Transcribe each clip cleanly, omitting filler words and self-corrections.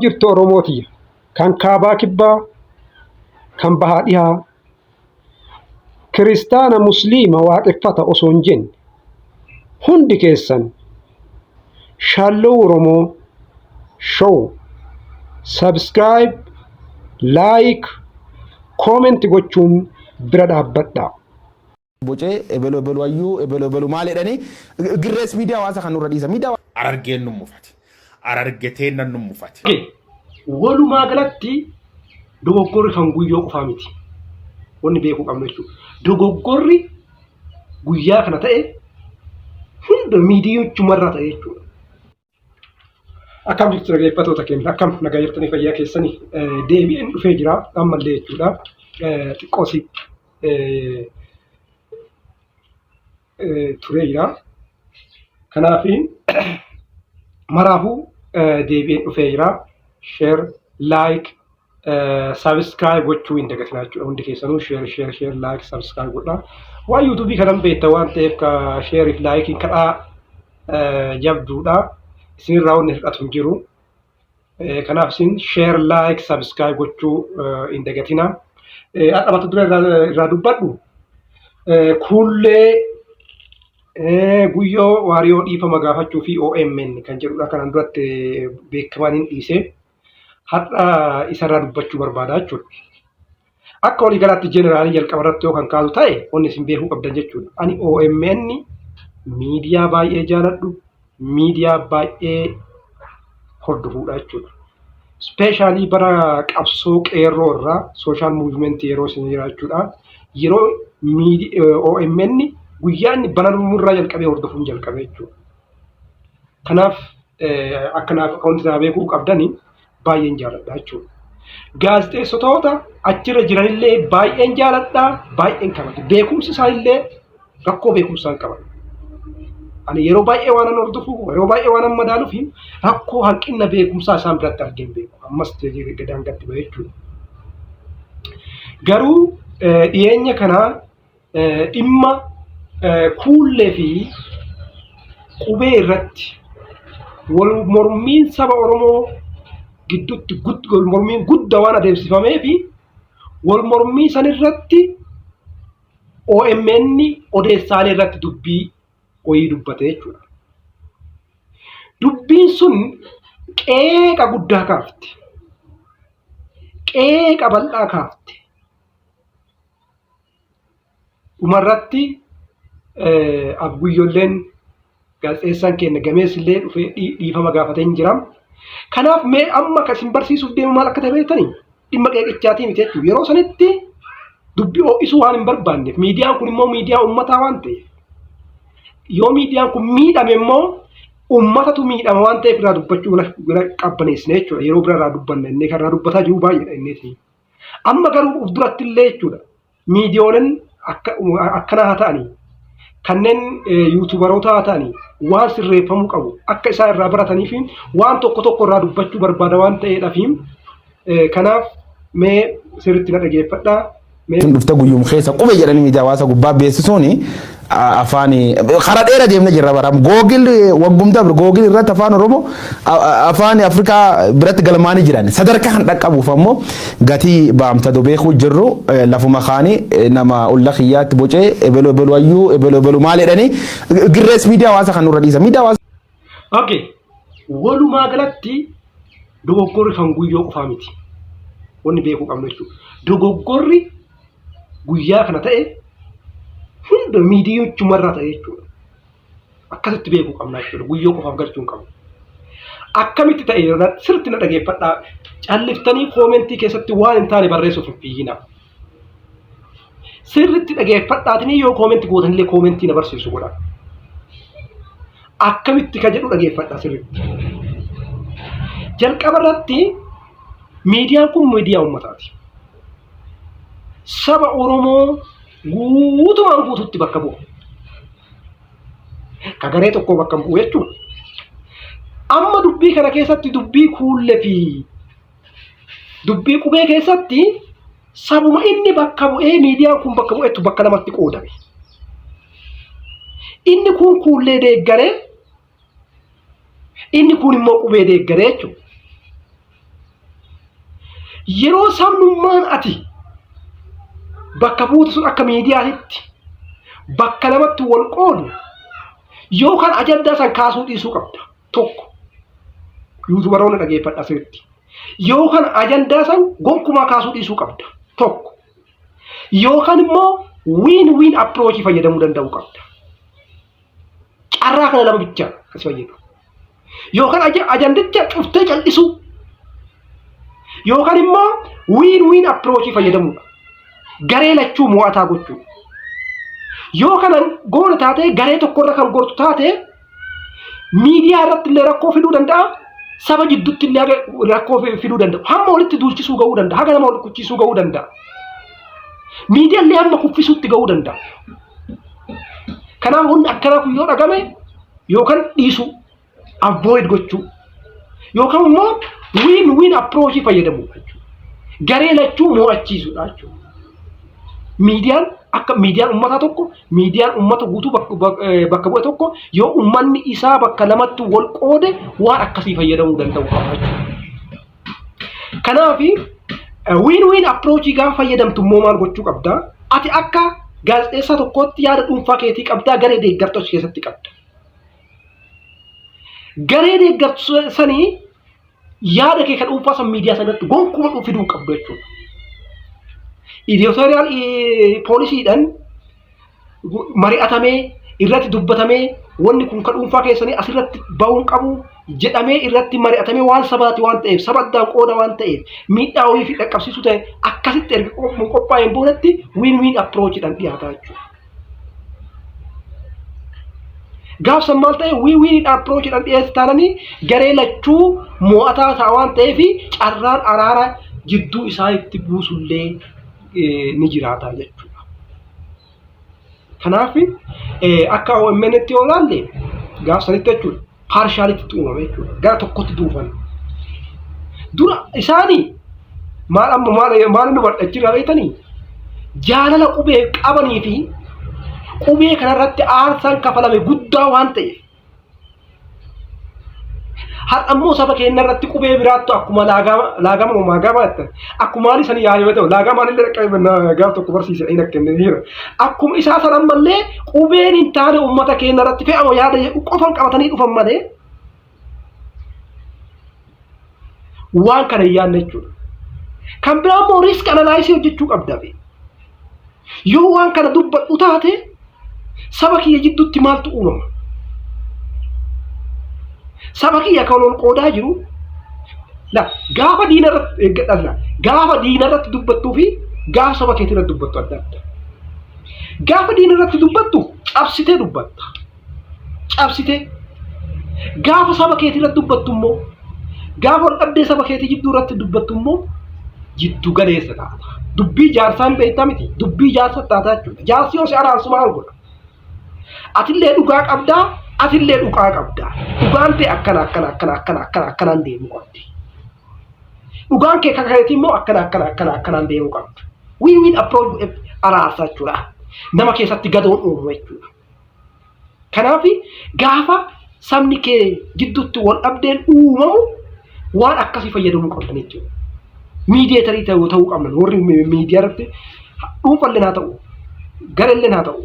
Jirtu Oromoo tiyya. Kan kaabaa kibbaa, kan bahaa dhihaa, kiristaana musliima waaqeffata osoo hin jenne hundi keessan Shaalloo Oromoo Show subscribe, like, comment gochuun bira dhaabbadhaa. Bocee ebelu ebelu ayyuu ebelu ebelu maal jedhanii girrees miidiyaa hawaasa kan nurra dhiisa. Miidiyaa Arargeen nu mufate. Ararge teennan nu mufate. Okay. Walumaa galatti dogoggorri kan guyyoo qofaa miti. Wanni beekuu qabnu jechuudha. Dogoggorri guyyaa kana ta'e hunda miidiyichumarraa ta'e jechuudha. Akkam jirtu dhaggeeffattoota keenya, akkam nagaa jirtanii, fayyaa keessanii? Deebi'een dhufee jira ammallee jechuudha. Xiqqoosi turee jira. Kanaaf maraafuu deebi'een dhufee jira. Share, like, subscribe gochuu hin dagatinaa jechuudha. Hundi keessanuu share, share, share, like, subscribe godhaa. Waan yuutuubii kanan beektan waan ta'eef ka share fi like kadhaa jabduudha. Isinirraa wanni hir'atu hin jiru. Kanaaf isin share, like, subscribe gochuu hin dagatinaa. Har'a mata duree irraa dubbadhu Kuullee Guyyoo Waariyoo dhiifama gaafachuu fi OMN kan jedhudha. Kanaan duratti beekamaan hin dhiise. Har'a isarraa dubbachuu barbaada jechuudha. Akka waliigalaatti jeneraalii jalqaba irratti yoo kan kaasu ta'e wanni isin beekuu qabdan jechuudha. Ani OMN miidiyaa baay'ee jaaladhu, miidiyaa baay'ee hordofuudha jechuudha. Ispeeshaalii bara qabsoo qeerroo irraa social movementii yeroo isin jira jechuudha. Yeroo OMN guyyaa inni banamuu irraa jalqabee hordofuun jalqabe jechuudha. Kanaaf akka naaf akka wanti naa beekuu qabdani baay'een jaaladha jechuudha. Gaazexeessitoota achirra jiranillee baay'een jaaladha, baay'een kabaja. Beekumsi isaanillee rakkoo beekumsaa hin qaban. Ani yeroo baay'ee waan an hordofu, yeroo baay'ee waan an madaaluuf rakkoo hanqina beekumsaa isaan biratti argee hin beeku. Ammas gadaan gatti bahe jechuudha. Garuu dhiyeenya kana dhimma kuullee fi qubee irratti wal mormiin saba Oromoo gidduutti wal mormiin guddaa waan adeemsifamee fi wal mormii san irratti OMN odeessaalee irratti dubbii wayii dubbate jechuudha. Dubbiin sun qeeqa guddaa kaafte. Qeeqa bal'aa kaafte. Dhumarratti Abguyyolleen gaazexeessaan keenya gameessillee dhufee dhiifama gaafatee hin jira. Kanaaf mee amma kan isin barsiisuuf deemu maal akka ta'e beektanii dhimma qeeqichaatii miti jechuudha. Yeroo sanitti dubbii ho'isuu waan hin barbaanneef miidiyaan kun immoo miidiyaa uummataa waan ta'eef yoo miidiyaan kun miidhame immoo uummatatu miidhama waan ta'eef irraa dubbachuu bira qabbaneessine jechuudha. Yeroo bira irraa dubbanna inni kan irraa dubbataa jiru baay'eedha inni. Amma garuu of duratti illee jechuudha miidiyooleen akkanaa haa ta'anii kanneen yuutuubaroota haa ta'anii waan sirreeffamuu qabu akka isaan irraa baratanii fi waan tokko tokko irraa dubbachuu barbaada waan ta'eedhaaf kanaaf mee sirriitti na dhageeffadhaa. Mee Tun dhufte guyyum keessa qube jedhanii miidiyaa hawaasa gubbaa beeksisuun afaan karaa dheera deemne jirra bara. Googil waggum dabre googil irratti afaan Oromoo afaan Afrikaa biratti galmaanii jiran. Sadarkaa kan dhaqqabuuf ammoo gatii baamta beekuu jirru lafuma kaanii nama olla kiyyaatti bocee ebelu ebelu ayyuu ebelu ebelu maal jedhanii girrees miidiyaa hawaasa kan nurra dhiisa. Miidiyaa hawaasa Okay. Walumaa galatti dogoggorri kan guyyoo qofaa miti. Wanni beekuu qabnu jechuudha. Dogoggorri guyyaa kana ta'e hunda miidiyichumarraa ta'e jechuudha. Akkasitti beekuu qabna jechuudha. Guyyoo qofaaf galchuu hin qabnu. Akkamitti ta'e sirriitti na dhageeffadhaa. Calliftanii koomentii keessatti waan hin taane barreessuuf hin fiiginaa. Sirriitti dhageeffadhaatinii yoo koomenti gootanillee koomentii na barsiisu godhaa. Akkamitti ka jedhu dhageeffadhaa sirriitti. Jalqaba irratti miidiyaan kun miidiyaa uummataati. Saba Oromoo guutumaan guututti bakka bu'a. Ka garee tokkoo bakka hin bu'u jechuudha. Amma dubbii kana keessatti dubbii kuullee fi dubbii qubee keessatti sabuma inni bakka bu'ee miidiyaan kun bakka bu'ettu bakka lamatti qoodame. Inni kun kuullee deeggaree inni kun immoo qubee deeggaree jechuudha. Yeroo sabnummaan ati bakka buutu sun akka miidiyaatitti bakka lamatti wal qoodu yookaan ajandaa san kaasuu dhiisuu qabda. Tokko yuutubaroonni dhageeffadha sirriitti. Yookaan ajandaa san gonkumaa kaasuu dhiisuu qabda. Tokko yookaan immoo wiin wiin appiroojii fayyadamuu danda'uu qabda. Carraa kana lama bichaa as fayyadu. Yookaan ajandicha cuftee cal'isuu yookaan immoo wiin wiin appiroojii fayyadamuudha. Garee lachuu mo'ataa gochuu. Yoo kana goona taatee garee tokkorra kan gortu taate miidiyaa irratti illee rakkoo fiduu danda'a. Saba jidduutti illee rakkoo fiduu danda'a. Hamma walitti duulchisuu ga'uu danda'a. Haga nama wal kuchisuu ga'uu danda'a. Miidiyaa illee hamma kuffisuutti ga'uu danda'a. Kanaaf wanni akkanaa kun yoo dhagame yookaan dhiisuu, avoid gochuu yookaan immoo win win approach fayyadamuu jechuudha. Garee lachuu mo'achiisuudha jechuudha. Miidiyaan akka miidiyaan uummataa tokko miidiyaan uummata guutuu bakka bu'e tokko yoo uummanni isaa bakka lamatti wal qoode waan akkasii fayyadamuu danda'u qaba jechuudha. Kanaaf win win approach gaafa fayyadamtu immoo maal gochuu qabda? Ati akka gaazexeessaa tokkootti yaada dhuunfaa keetii qabdaa, garee deeggartuu achi keessatti qabda. Garee deeggartuu sanii yaada kee kan dhuunfaa san miidiyaa sanatti gonkumaa fiduu hin qabdu jechuudha. Editorial policydhaan mari'atamee irratti dubbatamee, wanni kun kan dhuunfaa keessanii asirratti ba'uu hin qabu jedhamee irratti mari'atamee, waan sabaati waan ta'eef, saba addaan qooda waan ta'eef, miidhaa wayii fi dhaqqabsiisuu ta'e, akkasitti erga qophaa'een boodatti win win approachidhaan dhiyaata jechuudha. Gaafsan maal ta'e, win win approachidhaan dhiyeessi taananii garee lachuu mo'ataa ta'a waan ta'eef, carraan araara jidduu isaanitti buusullee ni jiraata jechuudha. Kanaaf akka OMN tti yoo ilaalle gaafsanitti jechuudha, partialitytti uumame jechuudha. Gara tokkotti duufan. Dura isaanii maal amma maal maal nu badhachirraa beektanii, jaalala qubee qabanii fi qubee kanarratti aarsaan kafalame guddaa waan ta'eef, har'a immoo saba keenya irratti qubee biraattu akkuma laagama maagama jettan, akkuma maali sanii yaa'ee yoo ta'u, laagamaan illee dhaqqabe gaaf tokko barsiise inni akka inni jira, akkuma isaa san ammallee qubeen hin taane uummata keenya irratti fe'ama yaada jedhu qofan qabatanii dhufan malee waan kana hin yaadne jechuudha. Kan biraa immoo risk analysis hojjechuu qabda. Yoo waan kana dubbadhu taate saba kiyya jidduutti maaltu uumama? Saba kiyya kan ol qoodaa jiru la gaafa diina irratti eeggadhaa, gaafa diina irratti dubbattuu fi gaafa saba keetii irratti dubbattu adda adda. Gaafa diina irratti dubbattu cabsitee dubbatta. Cabsitee. Gaafa saba keetii irratti dubbattu immoo, gaafa wal dhabdee saba keetii jidduu irratti dubbattu immoo jiddu galeessa taata. Dubbii jaarsaan beektaa miti. Dubbii jaarsa taata jechuudha. Jaarsi yoo si araarsu maal godha? Atillee dhugaa qabdaa, atillee dhugaa qabdaa. Dhugaan ta'e akkana akkana akkana akkana akkana akkanaan deemuu qabdi. Dhugaan kee kan keetii immoo akkana akkana akkana akkanaan deemuu qabdi. Win win approach godhee araarsa jechuudha. Nama keessatti gadoon uumu jechuudha. Kanaaf gaafa sabni kee jidduutti wal dhabdeen uumamu waan akkasii fayyadamuu qabdan jechuudha. Mediatorii ta'uu qabnan warri miidiyaa irratti, dhuunfallee haa ta'u, gareellee haa ta'u,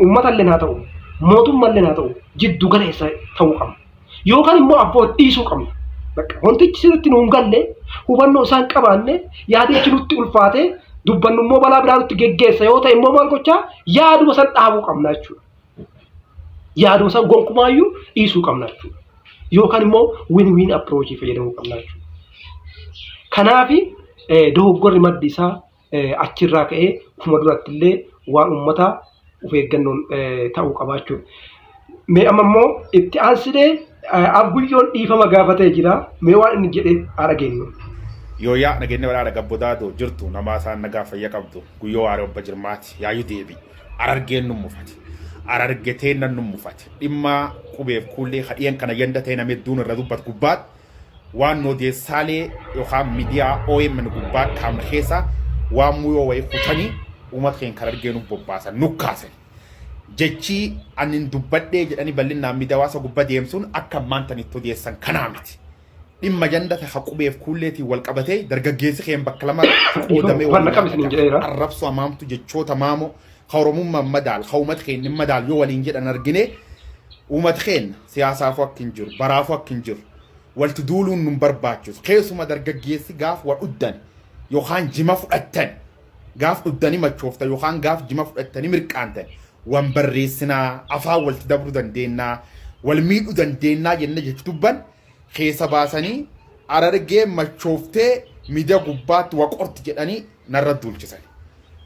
uummatallee haa ta'u, mootummallee haa ta'u, jiddu galeessa ta'uu qabna. Yookaan immoo abboo dhiisuu qabna. Bakka wantichi sirriitti nu hin galle, hubannoo isaan qabaanne, yaadichi nutti ulfaate, dubbannu immoo balaa biraa nutti geggeessa yoo ta'e immoo maal gochaa, yaaduma san dhaabuu qabna jechuudha. Yaaduma san gonkumaayyuu dhiisuu qabna jechuudha. Yookaan immoo win win approach fayyadamuu qabna jechuudha. Kanaaf dogoggorri maddi isaa achirraa ka'ee ufuma duratti illee waan uummataa of eeggannoon ta'uu qaba jechuudha. Mee amma immoo itti aansinee Abguyyoon dhiifama gaafatee jira. Mee waan inni jedhe haa dhageenyu. Yooyaa, nageenya badhaadha gabbodaadoo jirtu, namaa isaan nagaa fayya qabdu. Guyyoo Waaree obba jirmaati yaayyuu deebi. Arargeen nu mufate. Arargeteen nan nu mufate. Dhimma qubeef kuullee hadhiyan kana yanda ta'e nama hedduun irra dubbatu gubbaatti waan odeessaalee yookaan miidiyaa OMN gubbaa kaa'amne keessa waan muyoo wayii kutanii uummata keenya kan argee nu bobbaasan nu kaasan. Jechi ani dubbadhee jedhanii bal'inaan miidiyaa hawaasa gubbaa deemsuun akka ammaan tanitti odeessan kanaa miti. Dhimma janda ta qubeef kuulleetiin wal qabatee dargaggeessi keen bakka lama qoodamee Uffanna qabis niin jedheera. Arrabsoo hamaamtu, jechoota maamoo ka Oromummaan madaal, ka uummata keenya madaal yoo waliin jedhan argine, uummata keenya siyaasaafuu akka hin jiru, baraafuu akka hin jiru, walti duuluun nun barbaachisu. Keessuma dargaggeessi gaaf wal dhuddan yookaan jima fudhattan, gaaf dhuddanii machooftan yookaan gaaf jima fudhattanii mirqaantan, wan barreessinaa afaan walti dabruu dandeennaa, wal miidhuu dandeennaa jenne jechu dubban keessa baasanii Arargee machooftee miidiyaa gubbaatti waqorti jedhanii narra duulchisan.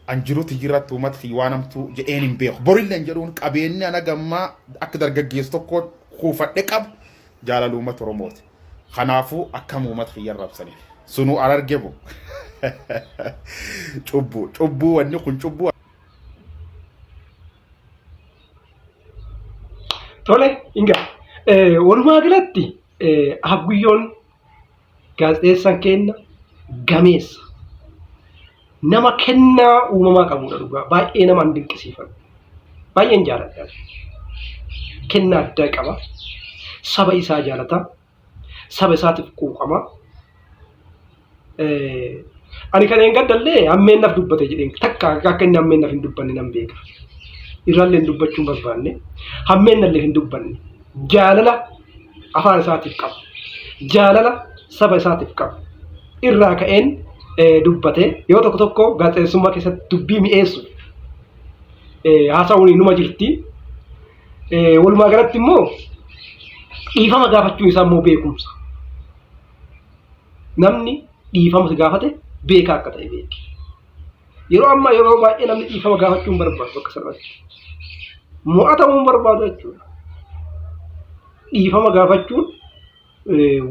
An jirutti jirratti uummata kiyya waan hamtuu jedheen hin beeku. Borillee hin jedhuun. Qabeenyi ana gammaa akka dargaggeessu tokko kuufadhe qabu jaalala uummata Oromooti. Kanaafuu akkam uummata kiyya arrabsaniif. Sunuu Arargee bu. Cubbuu, cubbuu, wanni kun cubbuu. Tole, inga. Walumaa galatti Abguyyoon gaazexeessaan keenya gameessa. Nama kennaa uumamaa qabudha dhugaa. Baay'ee nama an dinqisiifadhu. Baay'een jaaladha. Kennaa addaa qaba. Saba isaa jaalata. Saba isaatiif quuqama. Ani kan eeggadallee hammeennaaf dubbate jedheen takka akka inni hammeennaaf hin dubbanne nan beeka. Irraallee hin dubbachuu hin barbaanne. Hammeennallee hin dubbanne. Jaalala afaan isaatiif qaba. Jaalala saba isaatiif qaba. Irraa ka'een dubbate. Yeroo tokko tokko gaazexeessummaa keessatti dubbii mi'eessu haasa'uun numa jirti. Walumaa galatti immoo dhiifama gaafachuun isaa immoo beekumsa. Namni dhiifama si gaafate beekaa akka ta'e beeki. Yeroo ammaa yeroo baay'ee namni dhiifama gaafachuu hin barbaadu bakka sanatti. Mo'atamuu hin barbaadu jechuudha. Dhiifama gaafachuun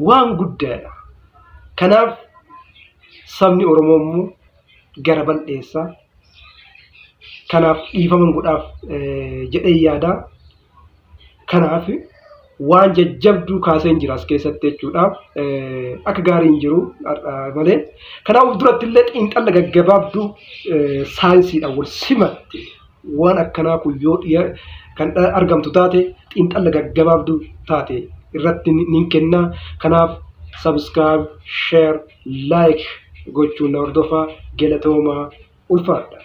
waan guddaadha. Kanaaf sabni Oromoo immoo gara bal'eessa. Kanaaf dhiifama godhaaf jedhee yaada. Kanaaf waan jajjabduu kaaseen jira as keessatti jechuudha. Akka gaarii hin jiru malee. Kanaaf duratti illee xiinxalla gaggabaabduu saayinsiidhaan wal simatte waan akkanaa kun yoo kan argamtu taate, xiinxalla gaggabaabduu taate irratti nin kenna. Kanaaf subscribe, share, like gochuun na hordofaa. Galatoomaa, ulfaadha.